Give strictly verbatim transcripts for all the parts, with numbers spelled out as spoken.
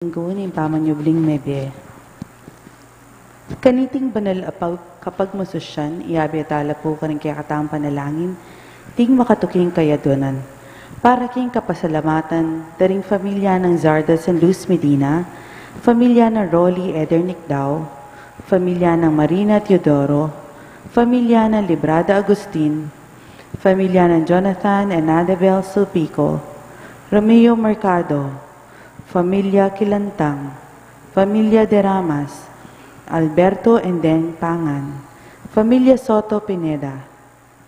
Linggo ning pamanyubling mebie. Kaniting banal a pag-, kapagmasusyan, iyabe tala pu karing kekatamung panalangin ding makatuking kayadwanan. Para king kapasalamatan da ring familia nang Zarda San Luz Medina, familia nang Rolly Eder Nicdao, familia nang Marina Teodoro, familia nang Librada Agustin, familia nang Jonathan and Annabel Sulpico, Romeo Mercado, familia Kilantang, familia De Ramas, Alberto and Deng Pangan, familia Soto Pineda,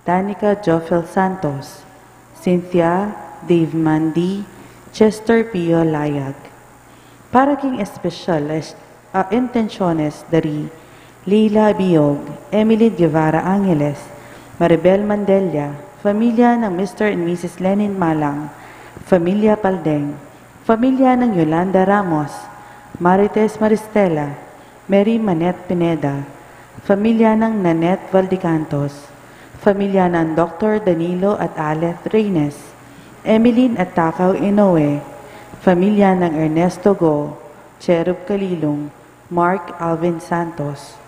Danica Jofel Santos, Cynthia, Dave Mandy, Chester Pio Layag. Para king espesyal es-, a, intensyones da ri Leila Biog, Emily Guevara Angeles, Maribel Mandella, familia nang Mister and Missus Lenin Malang, familia Paldeng, familia nang Yolanda Ramos, Marites Maristela, Mary Manette Pineda, familia nang Nanette Valdecantos, familia nang Doktor Danilo at Aleth Reynes, Emeline at Takao Inoue, familia nang Ernesto Go, Cherub Kalilung, Mark Alvin Santos.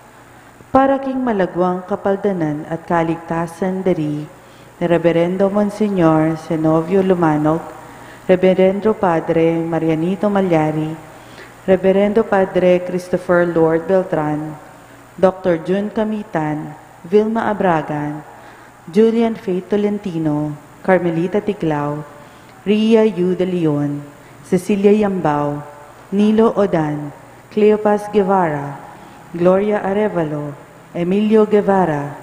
Para king malagwang kapaldanan at kaligtasan da ri Reberendo Monsignor Zenobio Lumanog, Reberendo Padre Marianito Malyari, Reberendo Padre Christopher Lord Beltran, Doktor Jun Camitan, Vilma Abragan, Julian Faith Tolentino, Carmelita Tiglao, Ria Yu de Leon, Cecilia Yambao, Nilo Odan, Cleopas Guevara, Gloria Arevalo, Emilio Guevara,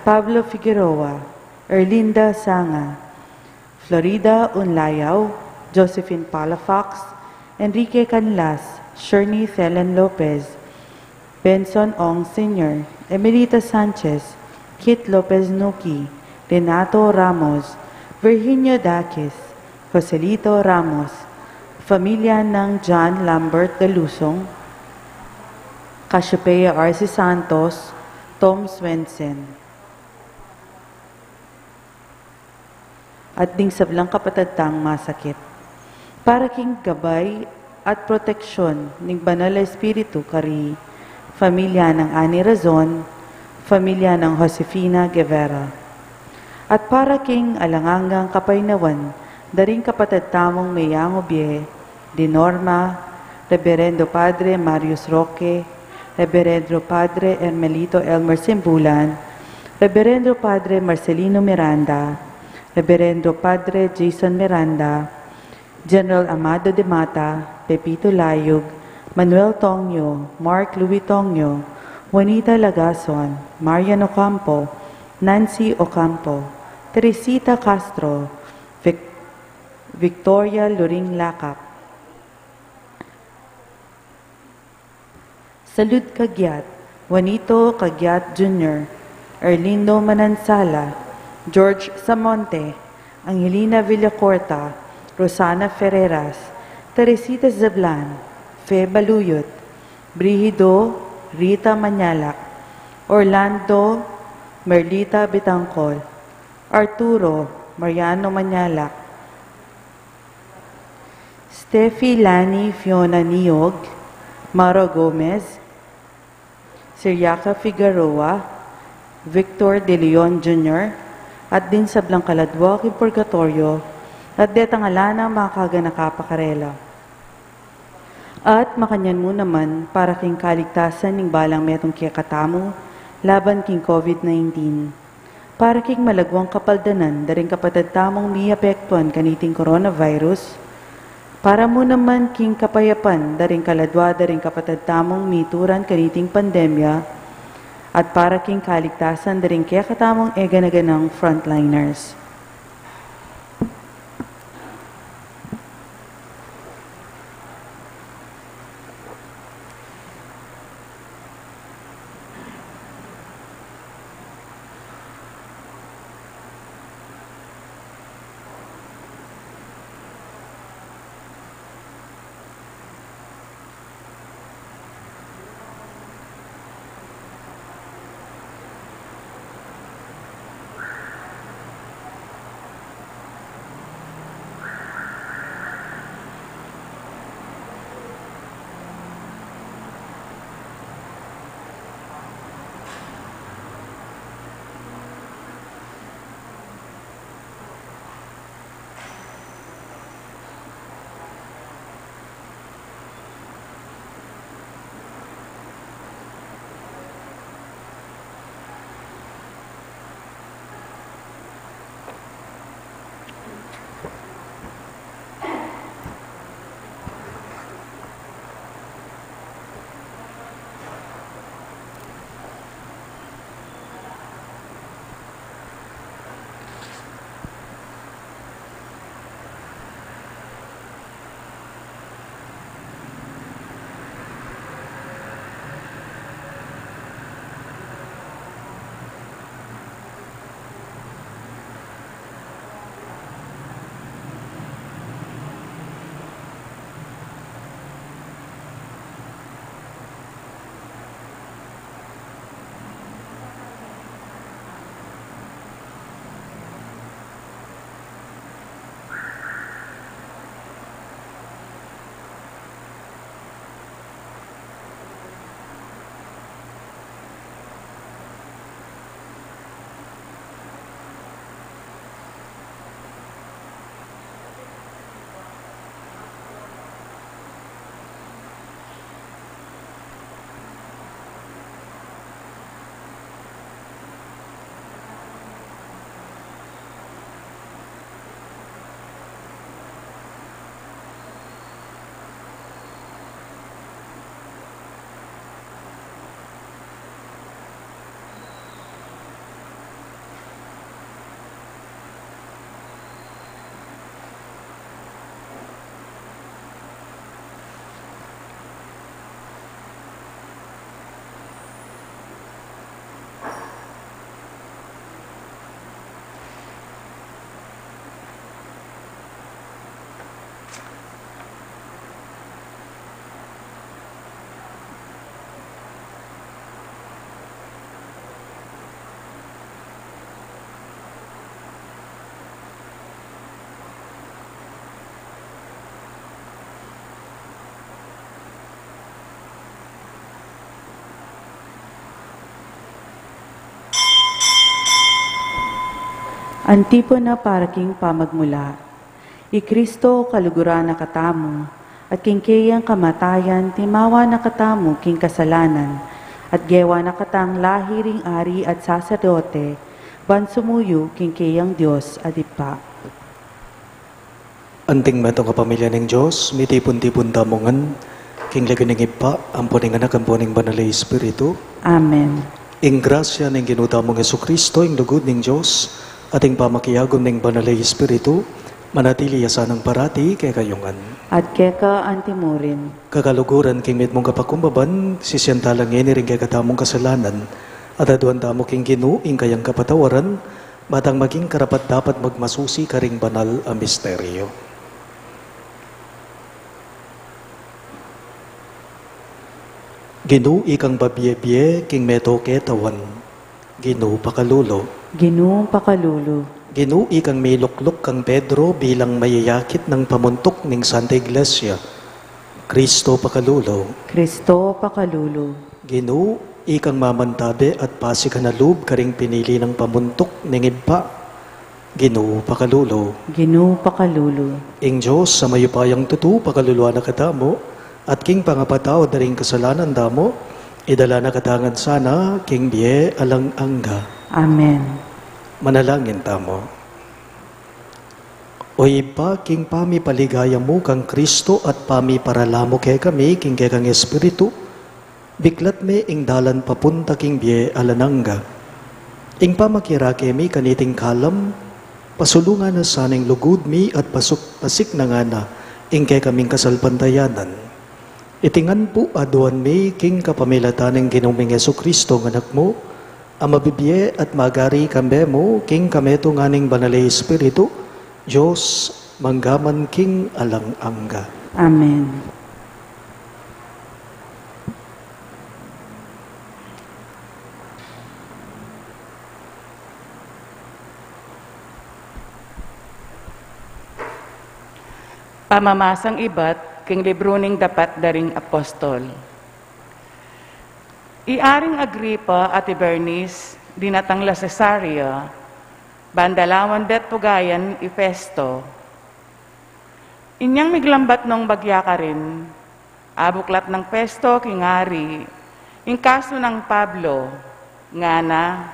Pablo Figueroa, Erlinda Sanga, Florida Unlayao, Josephine Palafox, Enrique Canlas, Shirney Thelen Lopez, Benson Ong Senior, Emelita Sanchez, Kit Lopez Nuki, Renato Ramos, Virginio Daquis, Joselito Ramos, familia nang John Lambert Dalusong, Cassiopeia R C Santos, Tom Swensen. At ding sablang kapatad tang masakit. Para king gabay at proteksyon ning Banal a Espiritu kari familia nang Ani Razon, familia nang Josefina Guevara. At para king alang anggang kapaynawan da ring kapatad tamung meyangu bie, di Norma, Reberendo Padre Marius Roque, Reberendo Padre Hermelito Elmer Simbulan, Reberendo Padre Marcelino Miranda, Reberendo Padre Jason Miranda, General Amado de Mata, Pepito Layug, Manuel Tongyo, Mark Louis Tongyo, Juanita Lagason, Marian Ocampo, Nancy Ocampo, Teresita Castro, Vic-, Victoria Luring Lakap. Salud Caguiat, Juanito Caguiat Junior, Erlindo Manansala, George Samonte, Angelina Villacorta, Rosana Ferreras, Teresita Zablan, Fe Baluyot, Brigido, Rita Mañalac, Orlando, Merlita Bitangcol, Arturo, Mariano Mañalac, Steffi Lani Fiona Niog, Maro Gomez, Siriaca Figueroa, Victor De Leon Junior, at ding sablang kaladwa king purgatoryo, at detang ala nang makaganaka pa karela. At makanyan mu naman para king kaligtasan ning balang metung kekatamu laban king COVID nineteen. Para king malagwang kapaldanan da ring kapatad tamung miapektuan kaniting coronavirus, para mu naman king kapayapan da ring kaladwa da ring kapatad tamung mituran kaniting pandemya, at para king kaligtasan da ring kekatamung e gana-ganang frontliners. Antipona para king pamagmula. I Kristo kaluguran na katamu, at king keyang kamatayan timawa na katamu king kasalanan, at gewa na katang lahi ring ari at saserdote, ban sumuyu king keyang Dios at Ibpa. Anting metung a pamilya ning Dios, mitipun-tipun tamu ngan king lagyu ning Ibpa, ampo ning Anak, ampo ning Banal a Espiritu. Amen. Ing grasya ning Ginu tamung Jesucristo, ing lugud ning Dios, at ing pamakiagum ning Banal a Espiritu, manatili ya sanang parati kekayu ngan. At keka antimurin. Kakaluguran, king mitmung kapakumbaban, sisian tala ngeni ring kekatamung kasalanan, at aduan tamu king Ginu ing kayang kapatawaran, ba tang maging karapat-dapat magmasusi karing banal a misteryo. Ginu, ikang babie-bie king meto ketawan. Ginu, pakalulu. Ginu, pakalulu. Ginu, ikang milukluk kang Pedro bilang mayayakit nang pamuntuk ning Santa Iglesia. Kristo, pakalulu. Kristo, pakalulu. Ginu, ikang mamantabe at pasikan a lub karing pinili nang pamuntuk ning Ibpa. Ginu, pakalulu. Ginu, pakalulu. Ing Dios a mayupayang tutu, pakaluluan na katamu, at king pangapatawad da ring kasalanan tamu, idala na kata ngan sana king bie alang angga. Amen. Manalangin tamu. O Ibpa, king pamipaligaya mu kang Kristo at pamiparala mu kekami king kekang Espiritu, biklat me ing dalan papunta king bie alang angga. Ing pamakirake mi kaniting kalam, pasulungan na sana ing lugud mi at pasuk-, pasiknangan na ing kekaming kasalpantayanan. Iti ngan pu aduan mi king kapamilatan ning Ginu ming Jesucristo nga Anak mu, a mabibie at magari kambe mu king kametungan ning Banal a Espiritu, Dios, mangga man king alang angga. Amen. Pamamasang ibat king libru ning Dapat da ring Apostol. I Aring Agripa at i Bernice dinatang la Cesarea, ban dalawan de't pugayan i Festo. Inyang miglambat nong bagya karin, abuklat nang Festo king ari ing kasu nang Pablo, ngana,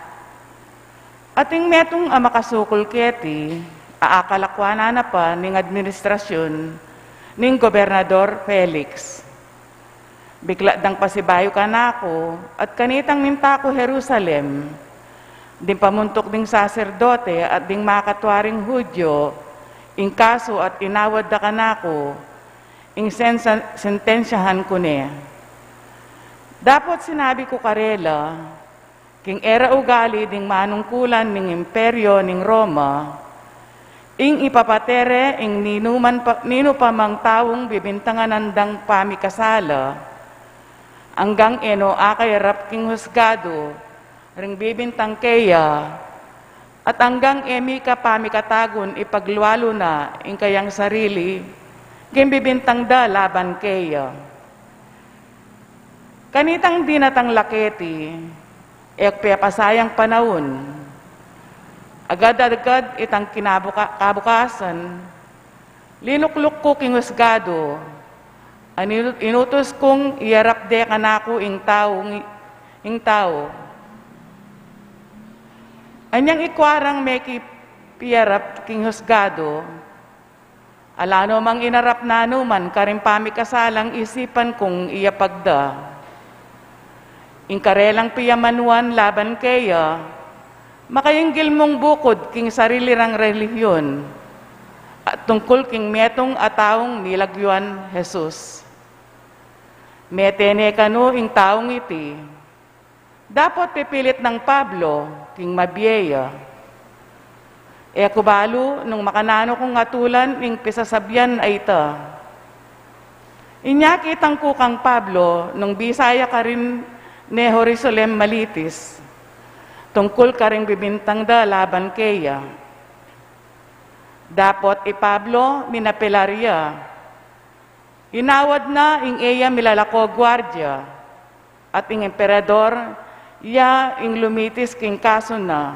ating metung a makasukul keti a akalakwanan na pa ning administrasyun ning Gobernador Felix. Biklat dang pasibayu kanaku at kanitang minta ku Jerusalem, ding pamuntuk ding saserdote at ding makatwa ring Judio, ing kasu at inawad da kanaku, ing sensa-, sentensyahan ku ne. Dapot sinabi ku karela, king e ra ugali ding manungkulan ning Imperyo ning Roma, ing ipapate re ing ninuman pa, ninu pa mang taung bibintangan dang pamikasala, anggang e no akayarap king husgadu ring bibintang keya, at anggang e mika pamikatagun ipaglualu na ing kayang sarili king bibintang da laban keya. Kanitang dinatang la keti, e ku pepasayang panaun. Agad-agad itang kinabuka-, kabukasan, linukluk ku king husgadu, at inu-, inutus kung iyarap de kanaku ing tau, ing tau. Anyang ikwa rang meki piyarap king husgadu, ala no mang inarap nanu man karing pamikasalang isipan kung iyapag da. Ing karelang piyamanuan laban keya, makainggil mung bukud king sarili rang relihiyon, at tungkul king metung a taung milagyuan Jesus. Mete ne kanu ing taung iti, dapot pipilit nang Pablo king mabie ya. E ku balu nung makananu kung atulan ing pisasabian a ita. Inya kitang ku kang Pablo nung bisa ya karin ne Jerusalem malitis, tungkul karing bibintang da laban keya. Dapot i Pablo minapelar ya. Inawad na ing e ya milalako guardia, at ing emperador ya ing lumitis king kasu na.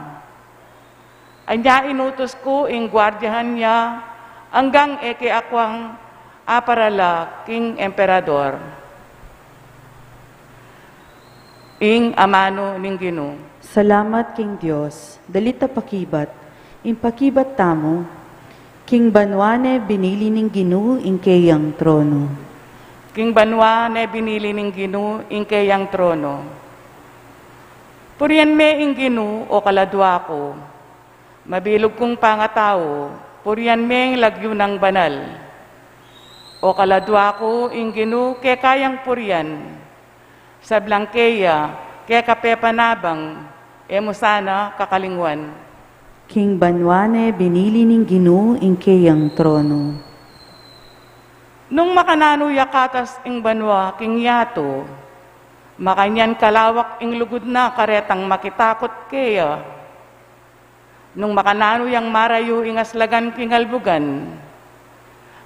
Anya inutus ku ing guardiahan ya anggang e ke akuang aparala king emperador. Ing amanu ning Ginu. Salamat king Dios. Dalit a pakibat. Ing pakibat tamu, king banua ne binili ning Ginu ing keyang trono. King banua ne binili ning Ginu ing keyang trono. Purian me ing Ginu, o kaladua ku. Mabilug kung pangatau, purian me ing lagyu nang banal. O kaladua ku, ing Ginu keka yang purian. Sablang keya, keka pepanabang, e mu sana kakalingwan. King banua ne binili ning Ginu ing keyang trono. Nung makananu ya katas ing banua king yatu, makanyan kalawak ing lugud na karetang makitakut keya. Nung makananu yang marayu ing aslagan king albugan,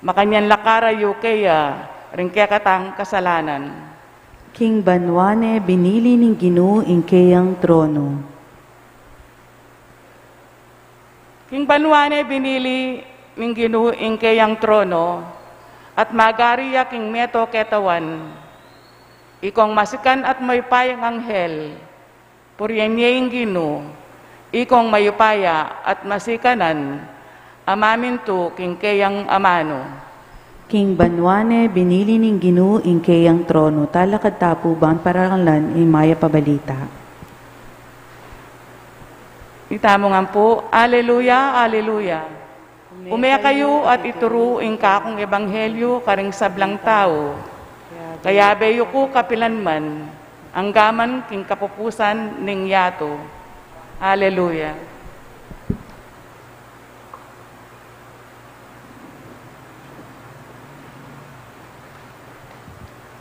makanyan la karayu keya ring kekatang kasalanan. King banua ne binili ning Ginu ing keyang trono. King banua ne binili ning Ginu ing keyang trono, at magari ya king meto ketawan. Ikong masikan at mayupayang anghel, purian ye ing Ginu, ikong mayupaya at masikanan, a mamintu king keyang amanu. King banua ne binili ning Ginu ing keyang trono, talakad ta pu ban parangalan ing mayap a balita. Itamu ngan pu, Aleluya, Aleluya. Ume kayu at ituru ing kakung ebanghelyu karing sablang tau. Kayabe yu ku kapilan man, angga man king kapupusan ning yatu. Aleluya.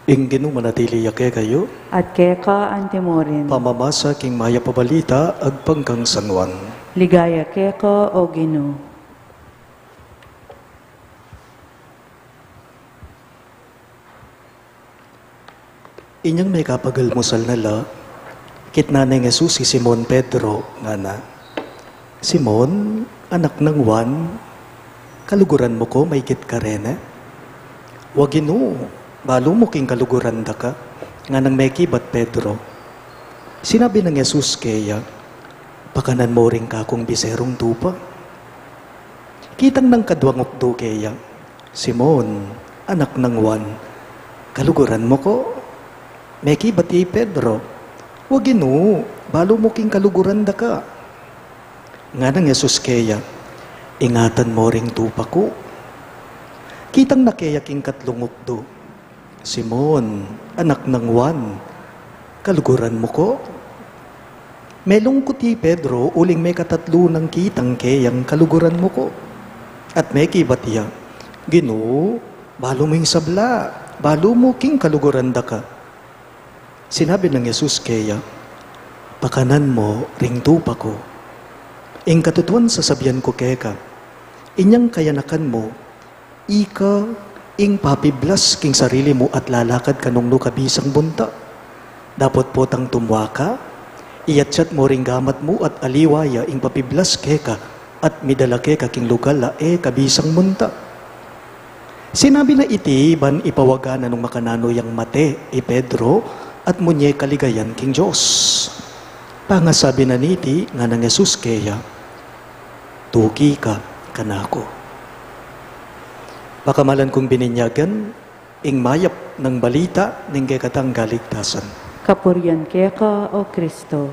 Ing Ginu manatili ya kekayu. At keka antimurin. Pamamasa king mayap a balita agpang kang San Juan. Ligaya keka, o Ginu. Inyang mekapagalmusal na la, kitnan neng Jesus i Simon Pedro, ngana, "Simon, anak nang Juan, kaluguran mu ku maigit karene?" "Wa, Ginu, balu mu king kaluguran da ka," nganang mekibat Pedro. Sinabi nang Jesus keya, "Pakanan mu ring kakung biserung tupa." Kitang nang kaduang ukdu keya, "Simon, anak nang Juan, kaluguran mu ku?" Mekibat i Pedro, "Wa, Ginu, balu mu king kaluguran da ka." Nganang Jesus keya, "Ingatan mu ring tupa ku." Kitang na keya king katlung ukdu, "Simon, anak nang Juan, kaluguran mu ku?" Melungkut i Pedro uling mekatatlu nang kitang keyang "Kaluguran mu ku." At mekibat ya, "Ginu, balu mu ing sabla, balu mu king kaluguran da ka." Sinabi nang Jesus keya, "Pakanan mu ring tupa ku. Ing katutuan sasabian ku keka, inyang kayanakan mu, ika ing papiblas king sarili mu at lalakad kanung nu kabisang munta. Dapot potang tumua ka, iyatyat mu ring gamat mu at aliwa ya ing papiblas keka at midala keka king lugal a e kabisang munta." Sinabi na iti ban ipawaga na nung makananu yang mate i Pedro at munye kaligayan king Dios. Pangasabi na niti, nganang Jesus keya, "Tuki ka kanaku." Pakamalan kung bininyagan, ing mayap nang balita ning kekatang kaligtasan. Kapurian keka, o Kristo.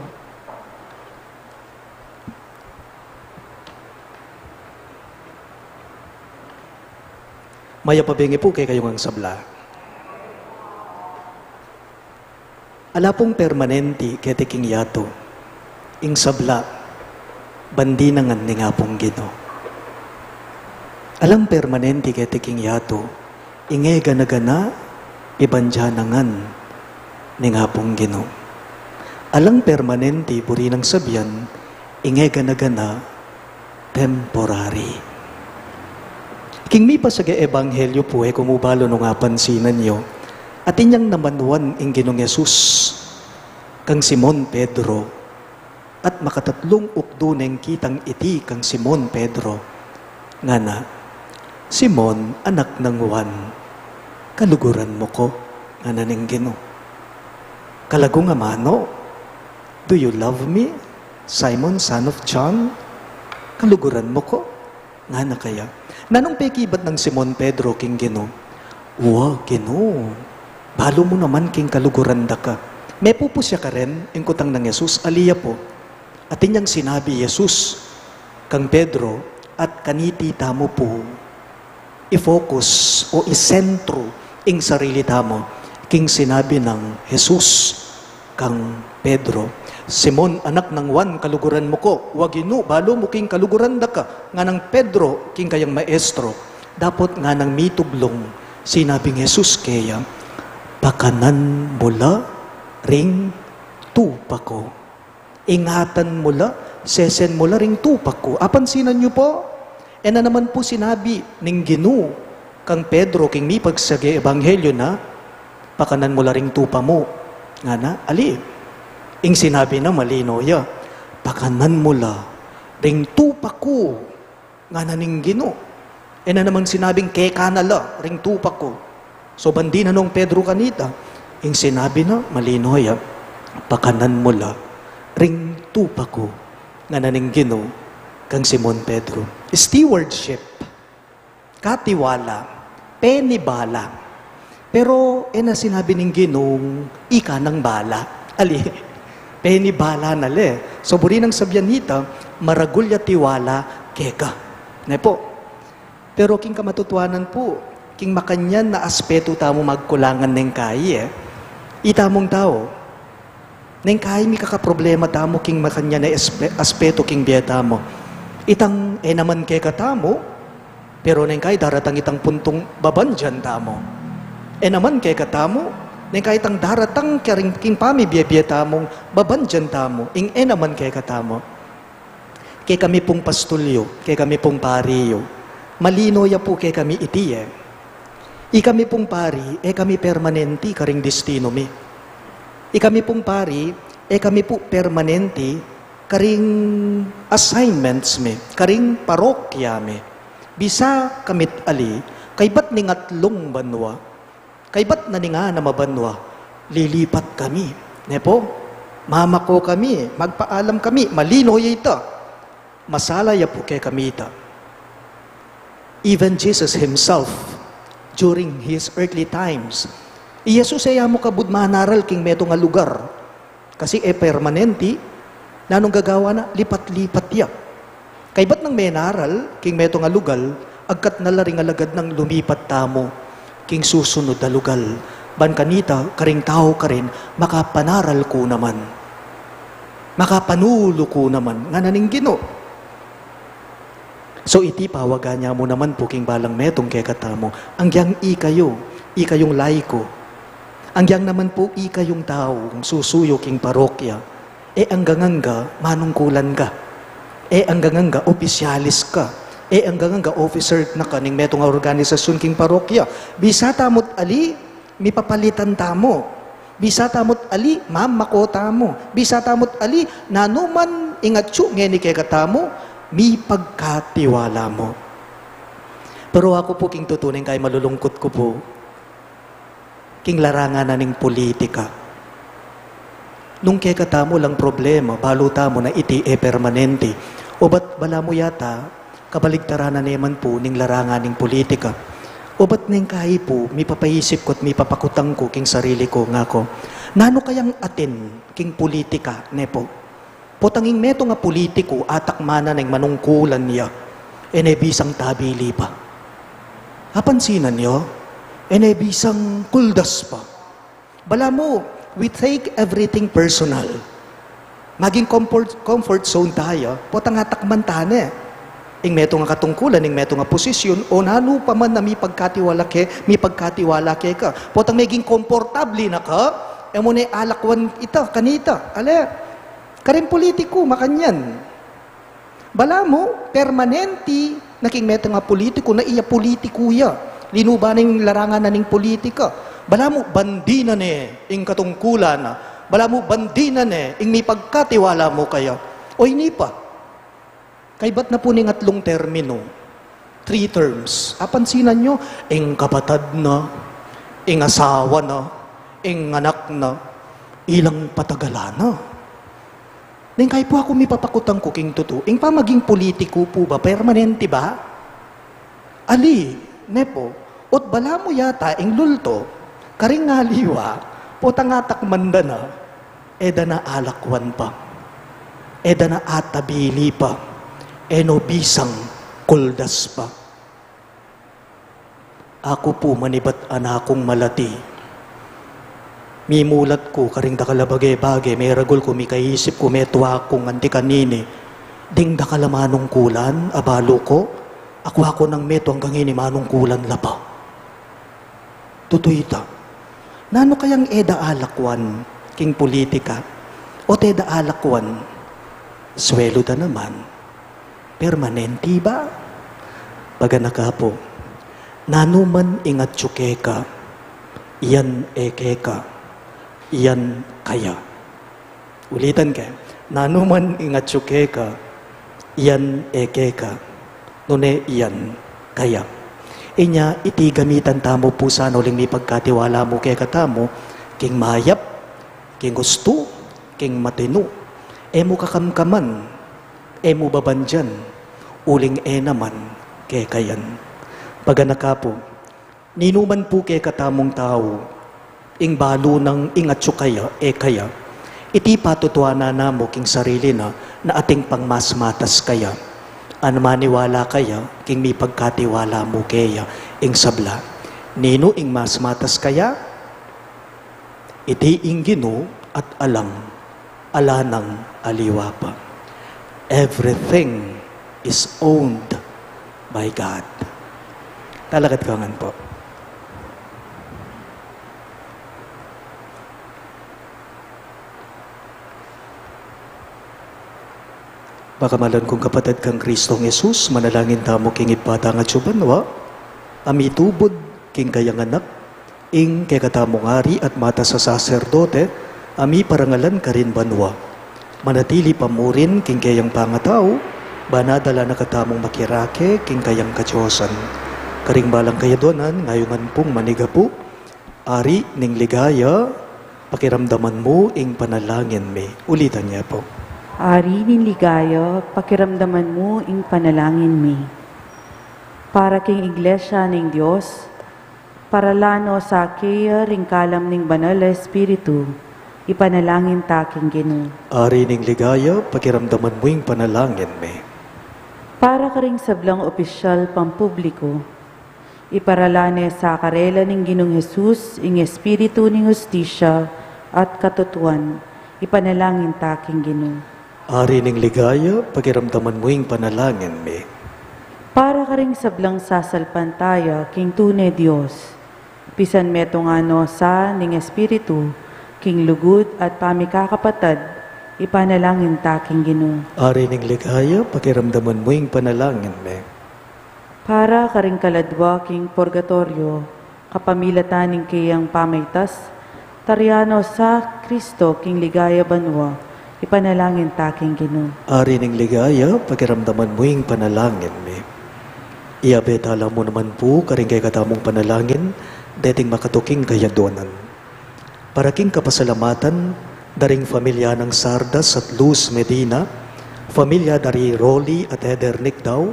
Mayap a bengi pu kekayu ngan sabla. Ala pung permanenti keti king yatu ing sabla, ban dina ngan ning Apung Ginu. Alang permanenti keti king yatu ing e gana-gana, iban dya na ngan ning Apung Ginu. Alang permanenti, buri nang sabian, ing e gana-gana, temporary. King mipasage ebanghelyu pu, e ku mu balu nung apansinan yu, atin yang namanuan ing Ginung Jesus kang Simon Pedro, At makatatlung ukdu neng kitang iti kang Simon Pedro, ngana, "Simon, anak nang Juan, kaluguran mu ku?" ngana ning Ginu. "Kalagu nga mano, do you love me, Simon, son of John? Kaluguran mu ku?" ngana kaya. Nanung pekibat nang Simon Pedro king Ginu? "Wa, Ginu, balu mu naman king kaluguran da ka." Mepupus ya ka rin? Ing kutang nang Jesus. Ali ya pu. Atin yang sinabi Jesus kang Pedro, at kaniti tamu pu i-focus o isentru ing sarili tamu king sinabi nang Jesus kang Pedro. "Simon, anak nang Juan, kaluguran mu ku?" "Wa, Ginu, balu mu king kaluguran da ka," nganang Pedro king kayang maestro. Dapot nganang mitublung, sinabing Jesus keya, "Pakanan mu la ring tupa ku. Ingatan mu la, sesen mu la ring tupa ku." Apansinan yu pu, e na naman pu sinabi ning Ginu kang Pedro king mipagsage ebanghelyo na, "Pakanan mu la ring tupa mu," ngana. Ali, ing sinabi na malino ya, "Pakanan mu la ring tupa ku," ngana ning Ginu. E na namang sinabing, "Keka na la ring tupa ku." So, bandi na nung Pedro kanita, ing sinabi na malino ya, "Pakanan mu la ring tupa ku," ngana ning Ginu kang Simon Pedro. Stewardship, katiwala, penibala. Pero e na sinabi ning Ginung, "Ika nang bala." Ali, penibala na le. So, buri nang sabian nita, "Maragul ya tiwala keka." Ne pu? Pero king kamatutuanan pu, king makanyan a aspetu tamu magkulangan neng kai, e. Itamung tau, neng kai mikakaproblema tamu king makanyan a aspe-, aspetu king bie tamu. Itang e naman kekatamu, pero neng kai daratang itang puntung babandian tamu. E naman kekatamu, neng kai itang daratang karing king pamibie-bie tamung babandian tamu, ing e naman kekatamu. Kekami pung pastul yu, kekami pung pari yu, malino ya pu kekami iti, e. Ikami pung pari, e kami permanenti karing destinu mi. Ikami pung pari, e kami pu permanenti karing assignments mi, karing parokya mi. Bisa kami't ali, kaybat ning atlung banua, kaybat na ning anam a banua, lilipat kami. Ne pu? Mamako kami, magpaalam kami, malino ya ita. Masala ya pu kekami ita. Even Jesus himself, during his earthly times, i Jesus e ya mu kabud manaral king metung a lugar. Kasi e permanenti, nanung gagawan na, lipat-lipat ya. Kaybat nang menaral king metung a lugal, agkat na la ring alagad nang lumipat tamu king susunud a lugal. Ban kanita, karing tau karin, makapanaral ku naman, makapanulu ku naman, ngana ning Ginu. So iti pawagan ya mu naman pu king balang metung kekatamu, anggyang ikayu, ikayung laiko, anggyang naman pu ikayung tau susuyu king parokya, e anggang-angga manungkulan ka, e anggang-angga opisyalis ka, e anggang-angga officer na ka ning metung a organisasyun king parokya. Bisa tamu't ali, mipapalitan tamu. Bisa tamu't ali, mamako tamu. Bisa tamu't ali, nanuman ing atyu ngeni kekatamu, mipagkatiwala mu. Pero aku pu king tutu neng kai malulungkut ku pu king larangan na ning politika. Nung kekatamu lang problema, balu tamu na iti e permanenti. Obat balamu yata, kabaligtaran na ne man pu ning larangan ning politika. Obat neng kai pu, mipapaisip ku at mipapakutang ku king sarili ku, ngaku, nanu kayang atin king politika, ne pu? Potang ing metung a politiku, atakmanan neng manungkulan ya, e ne bisang tabili pa. Apansinan yu? E ne bisang kuldas pa. Balamu, we take everything personal. Maging comfort, comfort zone tayu, potang atakman ta ne. Ing metung a katungkulan, ing metung a posisyun, o nanu pa man a mipagkatiwala ke, mipagkatiwala keka. Potang meging komportabli na ka, e mu ne alakwan ita, kanita. Ale, karing politiku, makanyan. Balamu, permanenti na king metung a politiku na iya politiku ya. Linuban na ing larangan na ning politika. Balamu, bandi na ne ing katungkulan na. Balamu, bandi na ne ing mipagkatiwala mu kaya. O ini pa, kaybat na pu ning atlung termino, three terms. Apansinan yu, ing kapatad na, ing asawa na, ing anak na, ilang patagalan na. Neng kayi pu aku mipapakutang ku king tutu, ing pamaging pulitiku pu ba, permanente ba? Ali, ne pu, ot balamu yata ing lulto, karing aliwa, potang atakman da na, e da na alakwan pa, e da na atabili pa, e no bisang kuldas pa. Aku pu manibat anakung malati. Mimulat ku karing dakal a bage-bage, meragul ku, mikaisip ku, metua kung anti kanini. Ding dakal a manungkulan, abalu ku, aku, aku nang metua anggang ini manungkulan la pa. Tutu ita. Nanu kayang e da alakwan king pulitika? O e da alakwan? Swelu da naman. Permanente ba? Paganaka pu, nanu man ing atyu keka, iyan e keka, iyan kaya. Ulitan ke, nanu man ing atyu keka, iyan e keka, nune iyan kaya. Inya iti gamitan tamu pu sana uling mipagkatiwala mu kekatamu, king mayap, king ustu, king matinu. E mu kakamkaman, e mu babandian, uling e naman keka yan. Paganaka pu, ninuman pu kekatamung tau, ing balu nang ing atyu kaya, e kaya, iti patutuanan na mu king sarili na, na atin pang mas matas kaya. Anti maniwala kaya king mipagkatiwala mu keya ing sabla. Ninu ing mas matas kaya? Iti ing Ginu at alang, ala nang aliwa pa. Everything is owned by God. Talakad ka ngan pu. Makamalan kung kapatad kang Kristong Jesus, manalangin tamu king Ibpa tang atyu banua, a mitubud king kayang Anak, ing kekatamung Ari at matas a saserdote, a miparangalan karin banua. Manatili pa murin king keyang pangatau, ban adala na katamung makirake king kayang kadiosan. Karing balang kayaduanan, ngayungan pung manigapu, Ari ning ligaya, pakiramdaman mu ing panalangin mi. Ulitan ye pu. Ari ning ligaya, pakiramdaman mu ing panalangin mi. Para king Iglesia ning Dios, paralan no sa keya ring kalam ning Banal a Espiritu, ipanalangin ta king Ginu. Ari ning ligaya, pakiramdaman mu ing panalangin mi. Para karing sablang opisyal pampubliku, iparalan ne sa karela ning Ginung Jesus ing espiritu ning hustisya at katutuan, ipanalangin ta king Ginu. Ari ning ligaya, pakiramdaman mu ing panalangin mi. Para karing sablang sasalpantaya king tune Dios, pisan metung no sa ning espiritu king lugud at pamikakapatad, ipanalangin ta king Ginu. Ari ning ligaya, pakiramdaman mu ing panalangin mi. Para karing kaladwa king purgatoryo, kapamilatan ning keyang pamaitas, tarian no sa Kristo king ligaya banua, ipanalangin ta king Ginu. Ari ning ligaya, pakiramdaman mu ing panalangin mi. Iyabe tala mu naman pu karing kekatamung panalangin deting makatuking kayaduanan. Para king kapasalamatan da ring familia nang Sardas at Luz Medina, familia da ri Rolly at Heather Nicdao,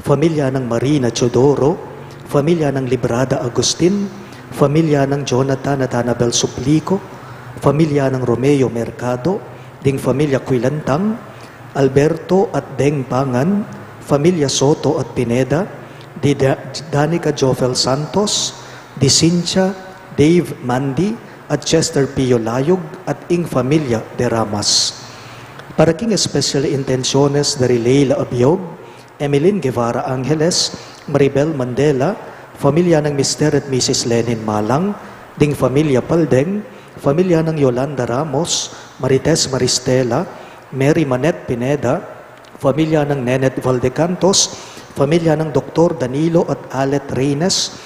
familia nang Marina Teodoro, familia nang Librada Agustin, familia nang Jonathan at Annabel Suplico, familia nang Romeo Mercado, ding familia Quilantang, Alberto at Deng Pangan, familia Soto at Pineda, di Da-, Danica Jofel Santos, di Cynthia, Dave, Mandy, at Chester Pio Layog, at ing familia De Ramas. Para king special intenciones da ri Leila Abiog, Emeline Guevara Angeles, Maribel Mandela, familia nang Mister at Missus Lenin Malang, ding familia Paldeng, familia nang Yolanda Ramos, Marites Maristela, Mary Manette Pineda, familia nang Nenet Valdecantos, familia nang Doktor Danilo at Alet Reynes,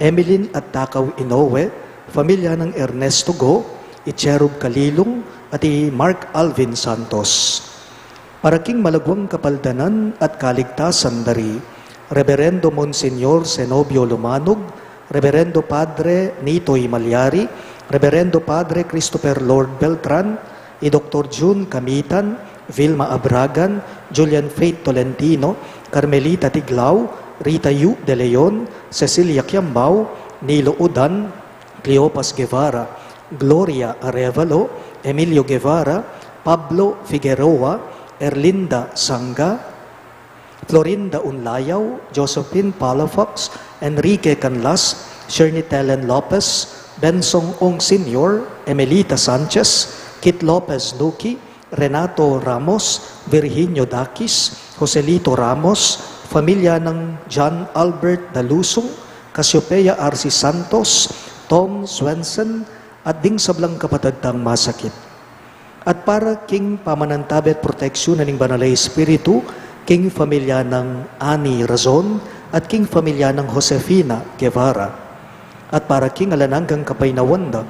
Emeline at Takaw Inoue, familia nang Ernesto Go, i Cherub Kalilung, at i Mark Alvin Santos. Para king malaguang kapaldanan at kaligtasan da ri Reberendo Monsignor Zenobio Lumanog, Reberendo Padre Nitoy Malyari, Reberendo Padre Christopher Lord Beltran, i Doktor Jun Camitan, Vilma Abragan, Julian Faith Tolentino, Carmelita Tiglao, Rita Yu de Leon, Cecilia Kiambao, Nilo Udan, Cleopas Guevara, Gloria Arevalo, Emilio Guevara, Pablo Figueroa, Erlinda Sanga, Florinda Unlayao, Josephine Palafox, Enrique Canlas, Shirney Telen Lopez, Bensong Ong Senior, Emelita Sanchez, Kit Lopez Nuki, Renato Ramos, Virginio Dakis, Joselito Ramos, pamilya nang John Albert Dalusung, Cassiopeia R C Santos, Tom Swenson, at ding sablang kapatad tang masakit. At para king pamanantabe at proteksyon ning Banal a Espiritu, king pamilya nang Ani Razon, at king pamilya nang Josefina Guevara. At para king alang anggang kapaynawan da,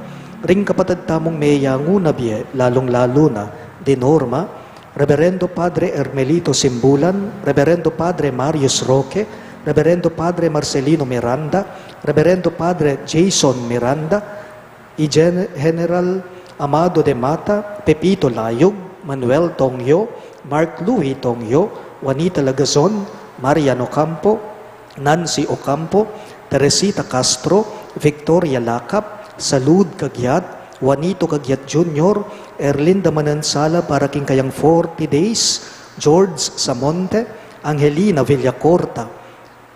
ring kapatad tamung meyangu na bie, lalung-lalu na, di Norma, Reberendo Padre Hermelito Simbulan, Reberendo Padre Marius Roque, Reberendo Padre Marcelino Miranda, Reberendo Padre Jason Miranda, i Gen-, General Amado de Mata, Pepito Layog, Manuel Tongyo, Mark Louis Tongyo, Juanita Lagazon, Marian Ocampo, Nancy Ocampo, Teresita Castro, Victoria Lacap, Salud Caguiat, Juanito Caguiat Junior, Erlinda Manansala para king kayang forty days, George Samonte, Angelina Villacorta,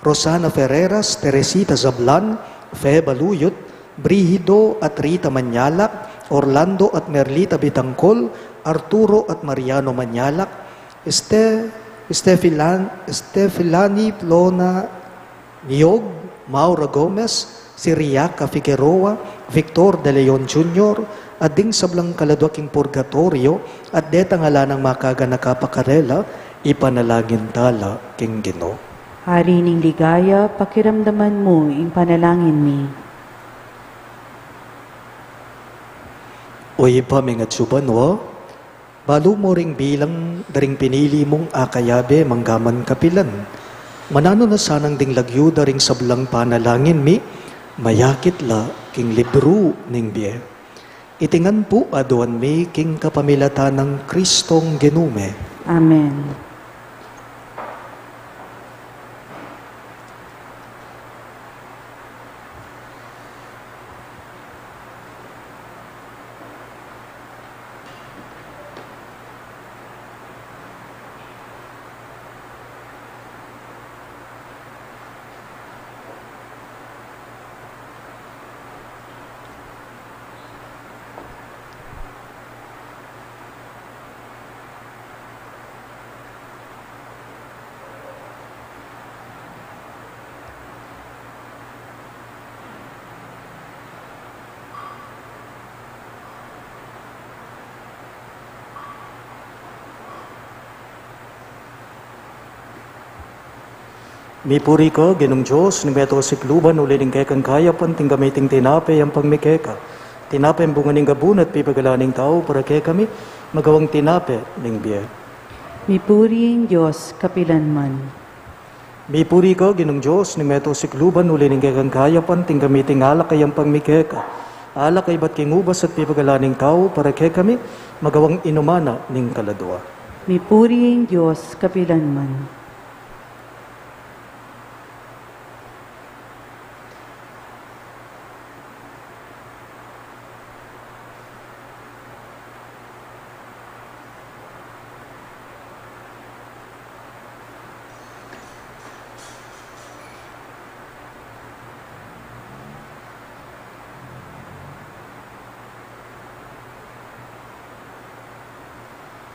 Rosana Ferreras, Teresita Zablan, Fe Baluyot, Brigido at Rita Manyalak, Orlando at Merlita Bitangkol, Arturo at Mariano Manyalak, Este-, Estefilan-, Estefilani Plona Niog, Maura Gomez, Siriaca Figueroa, Victor De Leon Junior, at ding sablang kaladua king purgatoryo, at detang ala nang makaganaka pa karela, ipanalangin tala king Ginu. Hari ning ligaya, pakiramdaman mu ing panalangin mi. O Ibpa ming atsu banua, balu mu ring bilang da ring pinili mung akayabe manggaman kapilan. Mananu na sanang ding lagyu da ring sablang panalangin mi, mayakit la king libru ning bie. Iti ngan pu aduan mi king kapamilatan nang Kristong Ginu mi. Amen. Mipuri ka, Ginung Dios ning meto sikluban, uli ning kekang kayapan tinggap mi iting tinape, yampang mi keka. Tinapeng bunga ning gabun at pipagalan ning tau para kekami, magawang tinape ning bie. Mipuri ing Dios kapilanman. Mipuri ka, Ginung Dios ning meto sikluban, uli ning kekang kayapan tinggap mi iting alak a yampang mi keka. Alak a ibat king ubas at pipagalan ning tau para kekami, magawang inuman na ning kaladua. Mipuri ing Dios kapilanman.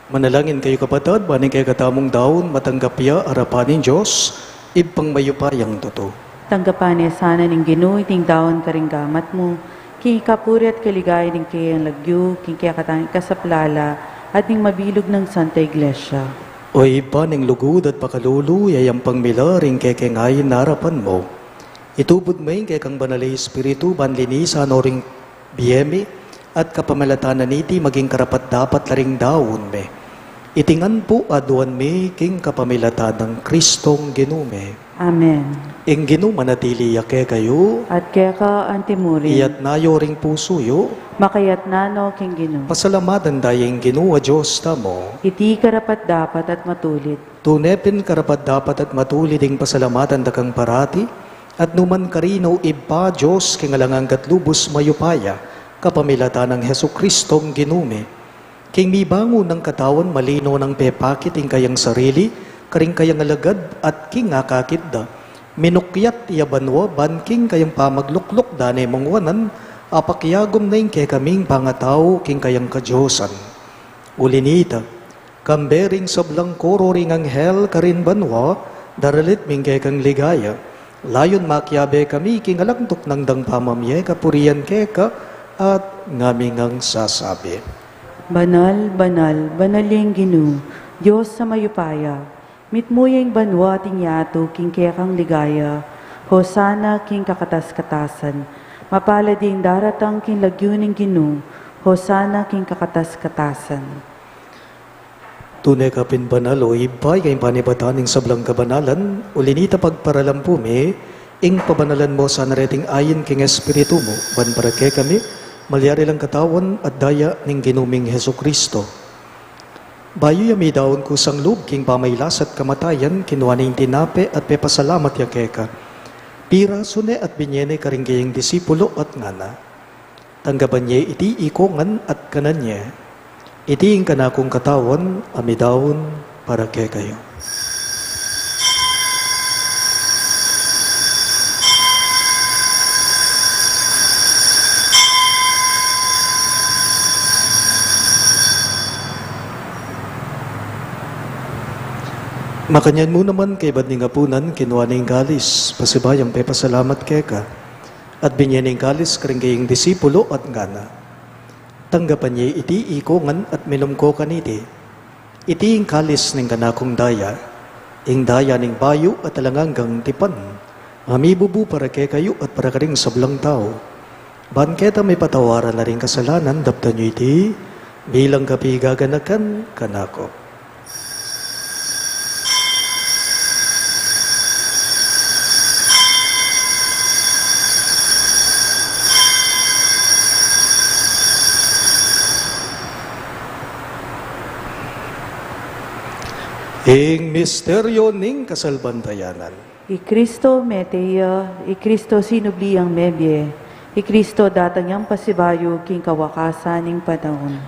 Manalangin kayu, kapatad, ban ing kekatamung daun matanggap ya arapan ning Dios, Ibpang mayupayang tutu. Tanggapan na sana ning Ginu iting daun karing gamat mu, king kapurian at kaligayan ning keyang lagyu, king kekatang ikasaplala, at ning mabilug nang Santa Iglesia. O Ibpa ning lugud at pakalulu, yayampang mi la ring kekeng ain arapan mu. Itubud mu ing kekang Banal a Espiritu, ban linisan no ring bie mi, at kapamilatan na niti maging karapat-dapat la ring daun mi. Iti ngan pu aduan mi king kapamilatan nang Kristong Ginu mi. Amen. Ing Ginu manatili ya kekayu. At keka antimurin. Iyatas yu ring pusu yu. Makayatas no king Ginu. Pasalamatan da ya ing Ginu a Dios tamu. Iti karapat-dapat at matulid. Tune pin karapat-dapat at matulid ing pasalamatan da kang parati, at nukarin man, o Ibpa, Dios king alang angga at lubus mayupaya, kapamilatan nang Jesukristong Ginu mi. King mibangun nang katawan, malino nang pepakit ing kayang sarili karing kayang alagad at king akakit da, minukyat ya banua ban king kayang pamaglukluk da ne mung wanan, apakiagum na ing kekaming pangatau king kayang kadiosan. Uli na nita, kambe ring sablang koro ring anghel karin banua, daralit mi ing kekang ligaya. Layun makiabe kami king alang tuknang dang pamamie kapurian keka, at ngami ngang sasabi: Banal, banal, banal ing Ginu, Dios a mayupaya. Mitmu ya ing banua at ing yatu king kekang ligaya. Hosana king kakatas-katasan. Mapalad ing daratang king lagyu ning Ginu. Hosana king kakatas-katasan. Tune ka pin banal, o Ibpa, ika ing panibatan ning sablang kabanalan, uli na nita pagparalan pu mi, ing pabanalan mu sana reting ain king Espiritu mu, ban para kekami, malyari lang katawan at daya ning Ginu ming Jesucristo. Bayu ya midaun kusang lub king pamailas at kamatayan, kinua ne ing tinape at pepasalamat ya keka. Pirasu ne at binye ne karing kayang disipulo at ngana: Tanggapan ye iti ikongan at kanan ye. Iti ing kanakung katawan a midaun para kekayu. Makanyan mu naman kaybat ning apunan, kinua ne ing kalis, pasibayu yang pepasalamat keka, at binye ne ing kalis karing kayang disipulo at ngana: Tanggapan ye iti ikongan at minum ko kaniti. Iti ing kalis ning kanakung daya, ing daya ning bayu at alang anggang tipan, a mibubu para kekayu at para karing sablang tau. Ban keta mipatawaran la ring kasalanan, daptan yu iti bilang kapigaganakan kanaku. Ing misteryo ning kasalpantayanan. I Kristo mete ya, i Kristo sinubli yang mebie, i Kristo datang yang pasibayu king kawakasan ning panaun.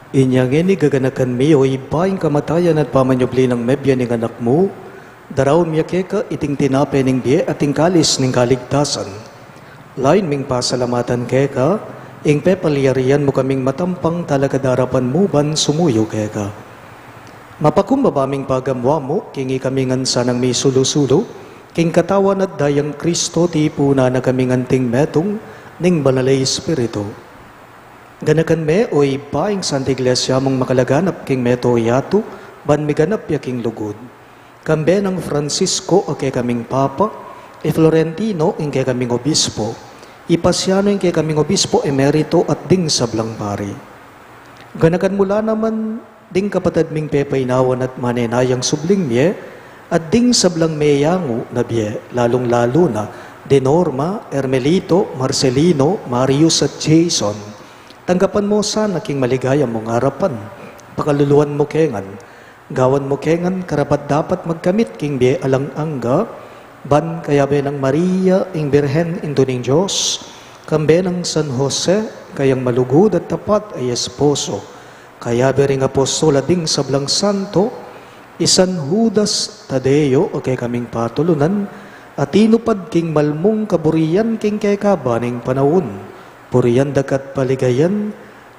Inya ngeni gaganakan mi, o Ibpa, ing kamatayan at pamanyubli nang mebie ning Anak mu, daraun mi ya keka iting tinape ning bie at ing kalis ning kaligtasan. Layun ming pasalamatan keka ing pepalyarian mu kaming matampang talakad arapan mu ban sumuyu keka. Mapakumbaba ming pagamuan mu king ikami ngan sanang misulu-sulu king katawan at dayang Kristo, tipunan na kaming anting metung ning Banal a Espiritu. Ganakan me, o Ibpa, ing Santa Iglesia mung makalaganap king meto yatu, ban miganap ya king lugud. Kambe nang Francisco a kekaming Papa, i Florentino ing kekaming Obispo, i Pasiano ing kekaming Obispo Emerito at ding sablang pari. Ganakan mu la naman ding kapatad ming pepainawan at manenayang subling mie, at ding sablang meyangu na bie, lalung-lalu na di Norma, Hermelito, Marcelino, Marius at Jason. Tanggapan mu sana king maligaya mung arapan. Pakaluluan mu ke ngan. Gawan mu ke ngan karapat-dapat magkamit king bie alang angga, ban kayabe nang Maria ing Birhen, Indu ning Dios, kambe nang San Jose, kayang malugud at tapat a esposo, kayabe ring apostol at ding sablang santo, i San Judas Tadeo a kekaming patulunan, a tinupad king malmung kaburian king kekaban ning panaun, purian daka at paligayan,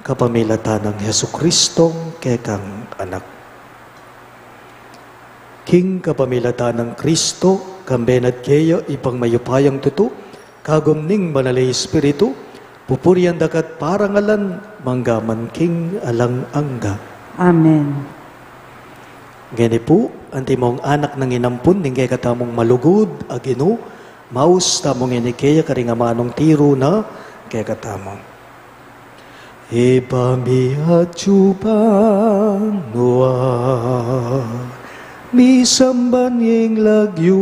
kapamilatan nang Jesucristong kekang Anak. King kapamilatan nang Kristo, kambe na at keya, Ibpang mayupayang tutu, kagum ning Banal a Espiritu, pupurian daka at parangalan, mangga man king alang angga. Amen. Ngeni pu, antimong anak nang inampun ning kekatamung malugud a Ginu, maus tamu ngeni keya karing amanung tiru na kekatamu. Ibpa mi atsu ka banua, misamban ya ing lagyu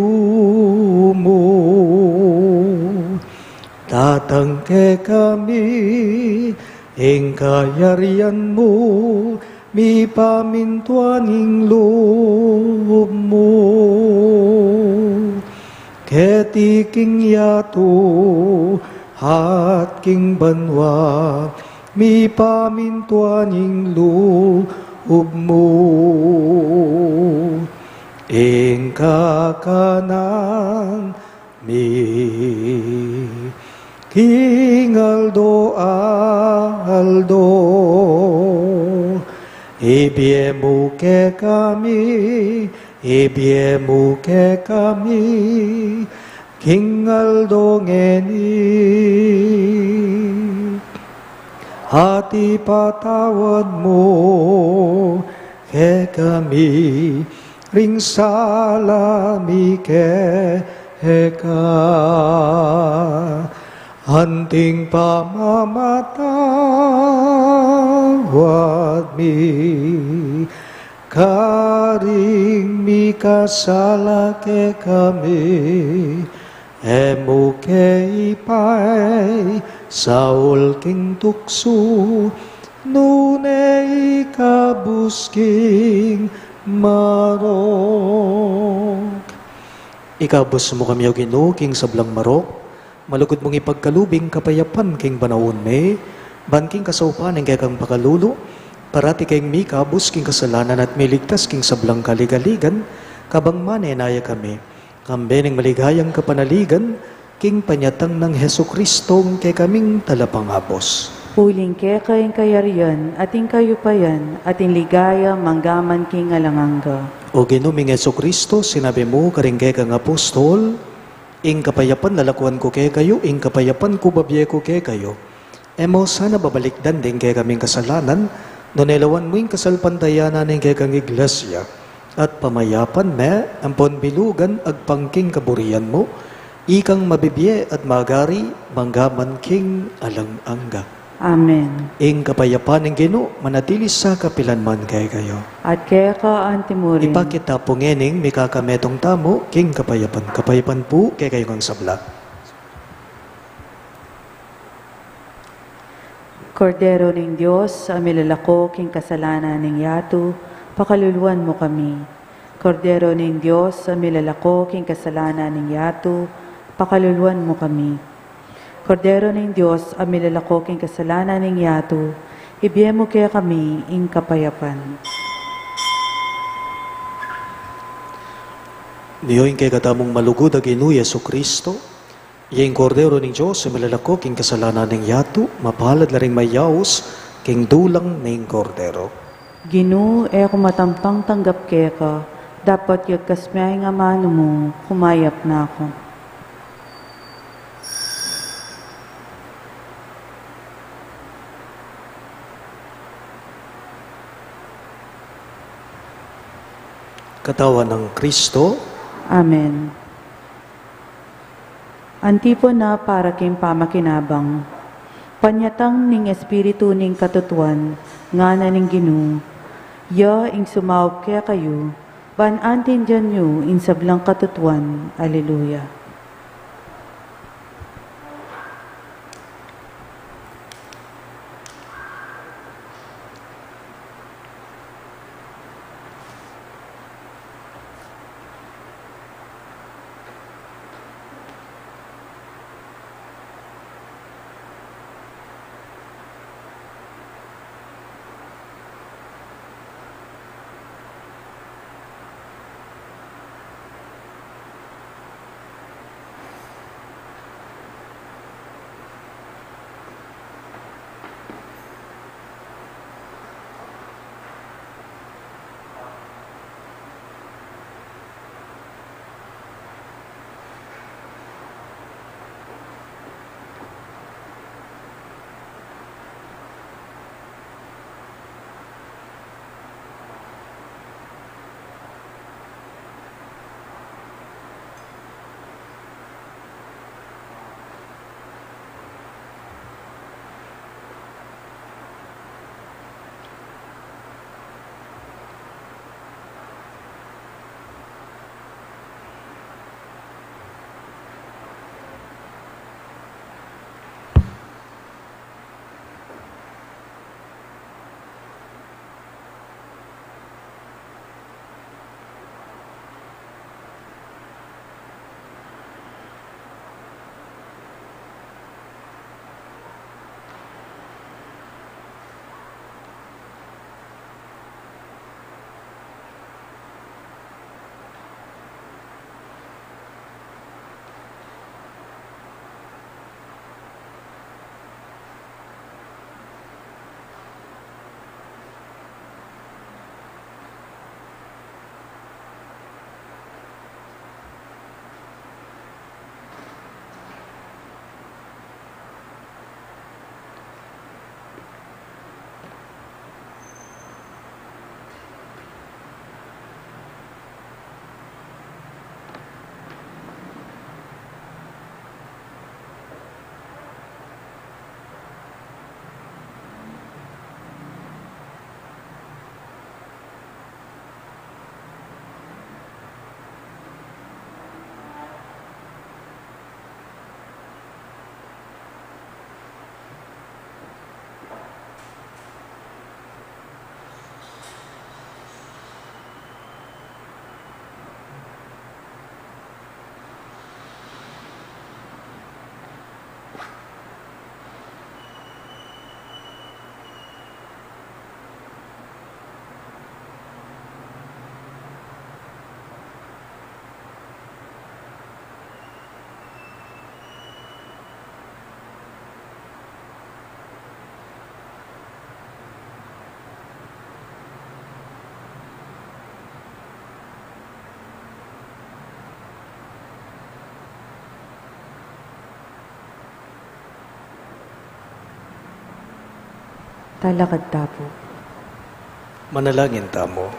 mu, datang kekami ing kayarian mu, mipamintuan ing lub mu keti king yatu at king banua, mipamintuan ing lub mu. Ing kakanan mi king aldo-aldo ibie mu kekami, ibie mu kekami king aldo ngeni, at ipatawad mu kekami ring sala mi keka, anting pamamatawad mi karing mikasala kekami, e mu ke ipaisaul king tuksu, nune ikabus king marok. Ikabus mu kami, O Ginu, king sablang marok, malugud mung ipagkalub ing kapayapan king panaun mi, ban king kasaupan ning kekang pakalulu, parati kaming mikabus king kasalanan at miligtas king sablang kaligaligan, kabang manenaya kami kambe ning maligayang kapanaligan, king panyatang nang Jesucristo, ing kekaming Talapangabus. Uling keka ing kayarian, at ing kayupayan, at ing ligaya, mangga man king alang angga. O Ginu ming Jesucristo, sinabi mu karing kekang apostol, ing kapayapan lalakuan ku kekayu, ing kapayapan ku babie ku kekayu. E mu sana babalikdan ding kekaming kasalanan, nune lawan mu ing kasalpantayanan ning kekang Iglesia, at pamayapan me ampon bilugan agpang king kaburian mu, ikang mabibie at magari, mangga man king alang angga. Amen. Ing kapayapan ning Ginu manatili sa kapilan man kekayu. At keka anti mu rin. Ipakit ta pu ngening mikakametung tamu king kapayapan. Kapayapan pu kekayu ngang sabla. Kordero ning Dios, a milalako king kasalanan ning yatu, pakaluluan mu kami. Kordero ning Dios, a milalako king kasalanan ning yatu, pakaluluan mu kami. Kordero ning Dios, a milalako king kasalanan ning yatu, ibie mu kekami ing kapayapan. Nio ing kekatamung malugud a Ginu Jesucristo, iya ing Kordero ning Dios, a milalako king kasalanan ning yatu, mapalad la ring mayaus king dulang ning Kordero. Ginu, e ku matampang tanggap keka, dapot yagkas me ing amanu mu, kumayap na ku. Katawan nang Kristo. Amen. Antipona para king pamakinabang. Panyatang ning Espiritu ning katutuan, ngana ning Ginu, ya ing sumaup kekayu, ban antindian yu ing sablang katutuan. Aleluya. Talakad tamu pu. Manalangin tamu.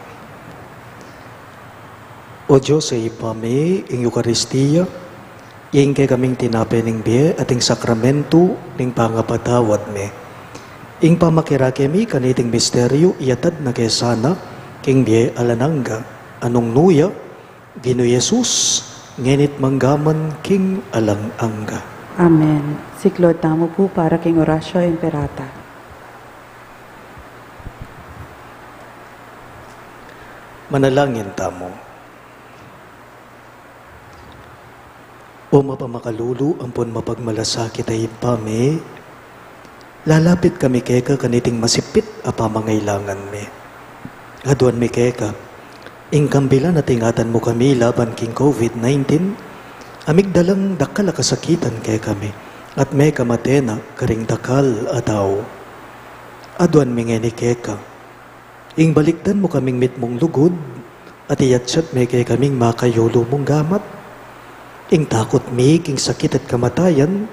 O Dios a Ibpa mi, ing Eukaristia, ing kekaming tinape ning bie at ing sakramentu ning pangapatawad mi. Ing pamakirake mi kaniting misteryu, iatad na ke sana king bie alang angga, a nung nu ya, Ginu Jesus, ngeni't mangga man king alang angga. Amen. Siklaud tamu pu para king Oratio Imperata. Manalangin tamu. O mapamakalulu ampon mapagmalasakit a Ibpa mi, lalapit kami keka kaniting masipit a pamangailangan mi. Aduan mi keka, ing kambilan a ingatan mu kami laban king COVID nineteen, a migdalang dakal a kasakitan kekami, at mekamate na karing dakal a tau. Aduan mi ngeni keka, ing balikdan mu kaming mitmung lugud, at iyatyat me kekaming makayulu mung gamat. Ing takut mi king sakit at kamatayan,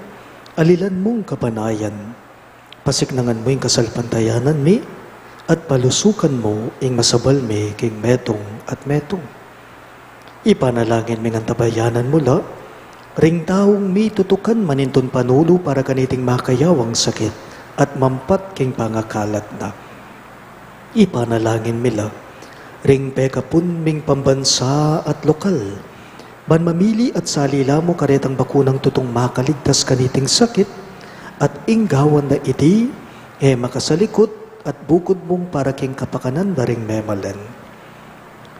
alilan mung kapanayan. Pasiknangan mu ing kasalpantayanan mi, at palusukan mu ing masabal mi king metung at metung. Ipanalangin ming antabayanan mu la ring taung mitutukan manintun panulu para kaniting makayawang sakit at mampat king pangakalat na. Ipanalangin mi la ring pekapun ming pambansa at lokal, ban mamili at sali la mu karetang bakunang tutung makaligtas kaniting sakit, at ing gawan da iti e makasalikut at bukud mung para king kapakanan da ring memalen.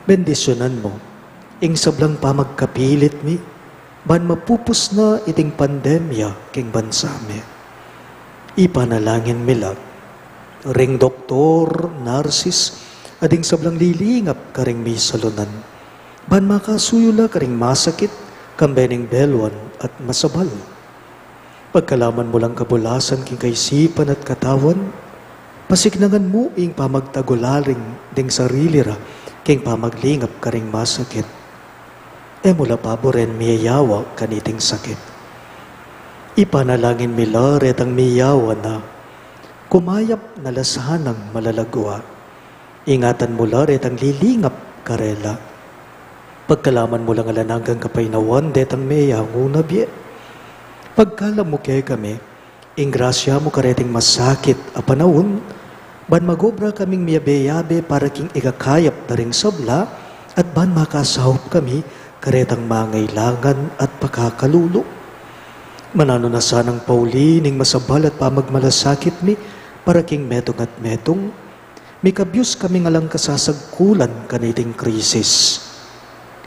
Bendisyunan mu ing sablang pamagkapilit mi, ban mapupus na iting pandemya king bansa mi. Ipanalangin mi la ring doktor, narsis, at ding sablang lilingap karing misalunan, ban makasuyu la karing masakit, kambe ning beluan at masabal. Pagkalaman mu lang kabulasan king kaisipan at katawan, pasiknangan mu ing pamagtagulaling ding sarili ra king pamaglingap karing masakit. E mu la paburen miyayawa kaniting sakit. Ipanalangin mi la retang miyayawa na, kumayap na la sanang malagwa. Ingatan mu la retang lilingap karela. Pagkalaman mu lang alang anggang kapaynawan detang meyangu na bie. Pagkalub mu kekami ing grasya mu kareting masakit a panaun, ban magobra kaming miyabe-yabe para king ikakayap da ring sabla, at ban makasaup kami karetang mangailangan at pakakalulu. Mananu na sanang pauli ning masabal at pamagmalasakit mi para king metung at metung, mikabyus kaming alang kasasagkulan kaniting krisis.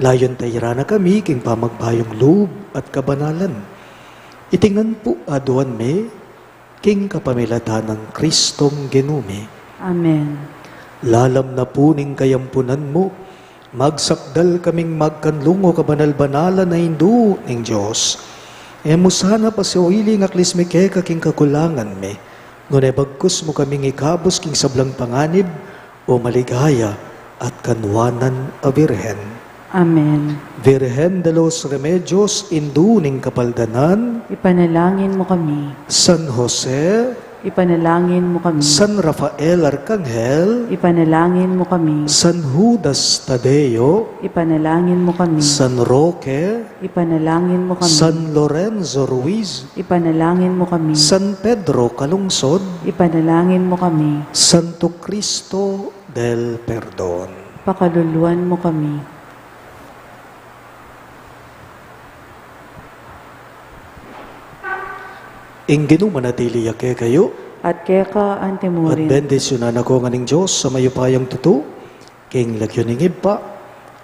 Layun tayran na kami king pamagbayung lub at kabanalan. Iti ngan pu aduan mi king kapamilatan nang Kristong Ginu mi. Amen. Lalam na pu ning kayampunan mu, magsakdal kaming magkanlung, o kabanal-banalan a Indu ning Dios. E mu sana pasiwili ing aklis mi keka king kakulangan mi, nune bagkus mu kaming ikabus king sablang panganib, o maligaya at kanwanan a Birhen. Amen. Virgen de los Remedios, Indu ning Kapaldanan, ipanalangin mu kami. San Jose, ipanalangin mu kami. San Rafael Arkanghel, ipanalangin mu kami. San Judas Tadeo, ipanalangin mu kami. San Roque, ipanalangin mu kami. San Lorenzo Ruiz, ipanalangin mu kami. San Pedro Calungsod, ipanalangin mu kami. Santo Cristo del Perdon, pakaluluan mu kami. Ing Ginu manatili ya kekayu. At keka antimurin. At bendisyunan na kayu ngan ning Dios a mayupayang tutu, king lagyu ning Ibpa,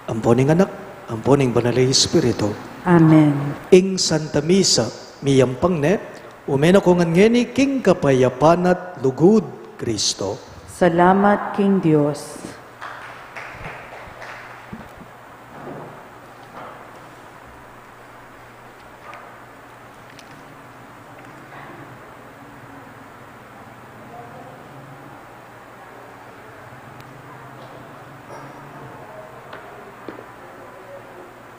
ampo ning Anak, ampo ning Banal a Espiritu. Amen. Ing Santa Misa miyampang ne, ume na kayu ngan ngeni king kapayapan at lugud Kristo. Salamat king Dios.